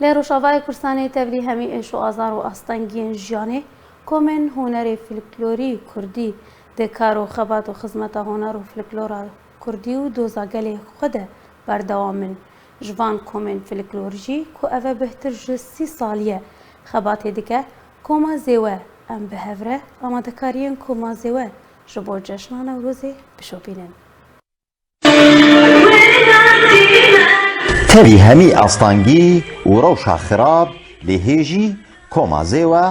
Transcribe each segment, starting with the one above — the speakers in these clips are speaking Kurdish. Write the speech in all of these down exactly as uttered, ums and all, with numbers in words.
Li Rojavayê Kurdistanê tevlî hemî êş û azar û astengiyên jiyanê, komên hunerê folklorî kurdî di kar û xebat û xizmeta huner û folklora kurdî û doza gelê xwe de berdewam in. Ji van komên folklor jî ku ev e bêhtir ji sî salî ye xebatê dike, Koma Zêwe. Em bi hev re amadekariyên Koma Zêwe ji bo Cejna Newrozê bişopînin. Tevî hemî astangî û rewşa xirab lê hê jî Koma Zêwe,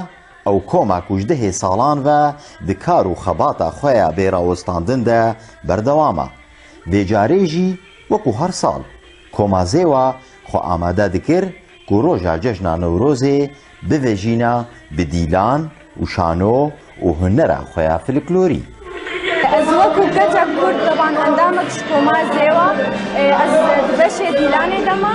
ew koma ku ji dehê salan ve di kar û xebata xwe ya bê rawestandin de berdewam e. Vê carê jî wekî her sal Koma Zêwe xwe amade dikir ku roja Cejna Newrozê bivejîne bi dîlan û şano û hunera xwe ya folklorî. Ez wekî keçek Kurd, teban endamek ji Koma Zêwe, e, ez di beşê dîlanê de me.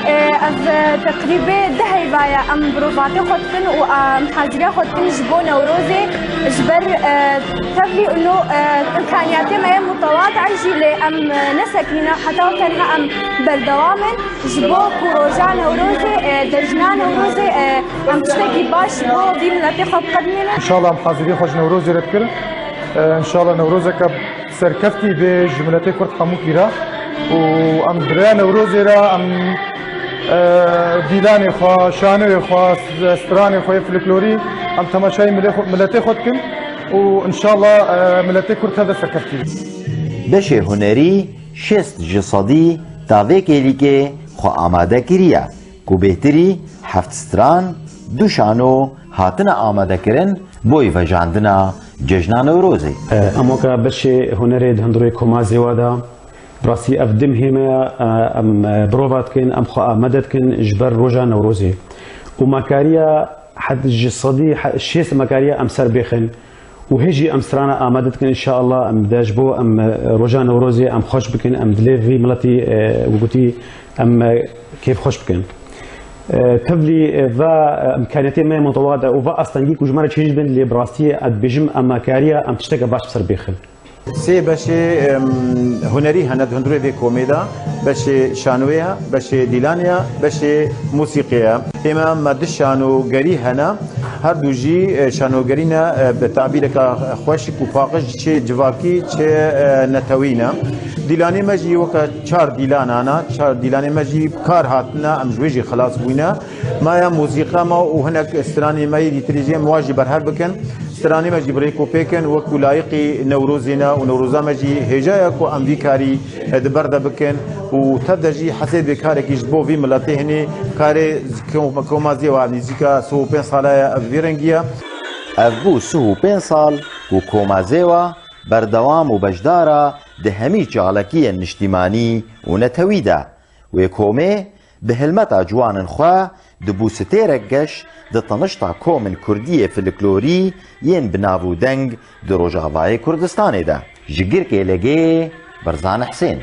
E, ez, e, teqrîbê deh heyva ye em mirovatê xwe dikin û, e, em haziriya xwe dikin ji bo Newrozê. Ji ber, e, tevlî û no, e, imkaniyatê me yê mutewad e jî lê em, e, nesekinîne heta tenha em berdewam in. Ji bo ku roja Newrozê, e, cejna Newrozê, e, em tiştekî baş ji bo vî miletê xwe biqedimînin. Înşallah em hazirî xwe ji Newrozê re dikirin. E, înşallah Newrozeke serkeftî bê ji miletê Kurd hemûkî re. Û em bi rêya Newrozê re em, e, dîlanê xwe, şanoyê xwe, s-, stranê xwe yê folklorî em temaşayî milê xwe, miletê xwe dikin. Û înşallah, e, miletê Kurd tev de serkeftî. Beşê hunerî şêst ji sedî da vê kêlîkê xwe amade kiriye, ku bêhtirî heft stran, du şano hatine amadekirin boy vejandina Cejna Newrozê. Em weke beşê hunerê di hundirê Koma Zêwa de, bi rastî ev dimhê me ye, em birova dikin, em xwe amade dikin ji ber roja Newrozê. Û makariya hed ji sedî he-, şêst makariya em ser bêxin. Û hê jî em strana amade dikin, înşallah em de ji bo em, e, roja Newrozê em xweş bikin, em dilê vî miletî, e, wekî gotî em, e, kêfxweş bikin. E, tevlî, e, va, e, imkaniyetê me mutewad e û va astengî ku ji me re çêj bin, lê bi rastiyê ez dibêjim em makariya em tişteke baş bi ser bêxin. Sê beşê, em, hunerî hene di hundirê vê komê de. Beşê şanoyê ye, beşê dîlanê ye, beşê mûsîqê ye. Ême me du şanogerî hene. Her du jî, e, şanogerî ne, e, bi tabîreke xweşik û paqij çê civakî, çê, e, netewî ne. Dîlanê me jî weke çar dîlanan e. Çar dîlanê me jî bi kar hatine, em ji wê jî xilas bûyne. Maya muzîka me û hinek stranê me yê dîtirî jî em wan jî berhev bikin. Stranê me jî bi rêk û pêk in, wekû layiqî Newrozê ne û Newroza me jî hêja ye ku em vî karî, e, di ber de bikin û tev de jî hesê dê karekî ji bo vî miletê hinî karê z-, kom-, Koma Zêwa nîzîka sih û pênc sala ye, ev vî rengî ye. Ev bû sih û pênc sal ku Koma Zêwa berdewam û beşdar e di hemî çalakiyên niştîmanî û netewî de. Wê komê bi hilmeta ciwanên xwe dibû stêrek geş di tenişta komên kurdî yê folklorî yên bi nav û deng di Rojavayê Kurdistanê de. Ji Girkê Legê, Berzan Hisên.